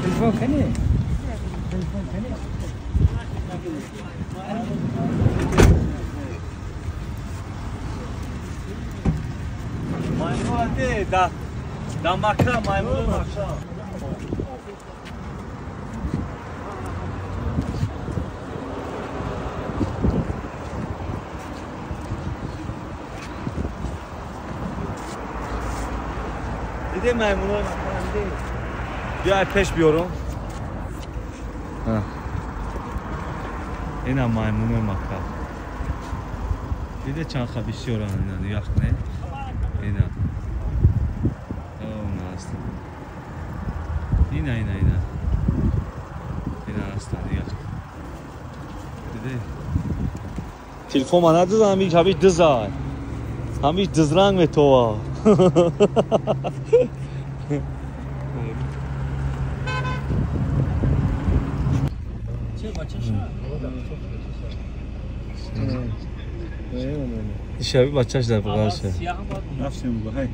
تلفون كني تلفون كني مایمون ده ده مکه مایمون مکه دیده میمونای مکه دیده بیا پیش بیارم اینا میمونای مکه دیده چند خبیش یارن اینا نگاه کنه اینا اون هست اینا اینا اینا اینا هستن نگاه دیده تلفن من ندزم همیش همیش دزای همیش دزرنگ به تو شبیه بچه‌ش در بغلشه. نفسیم بگو هی.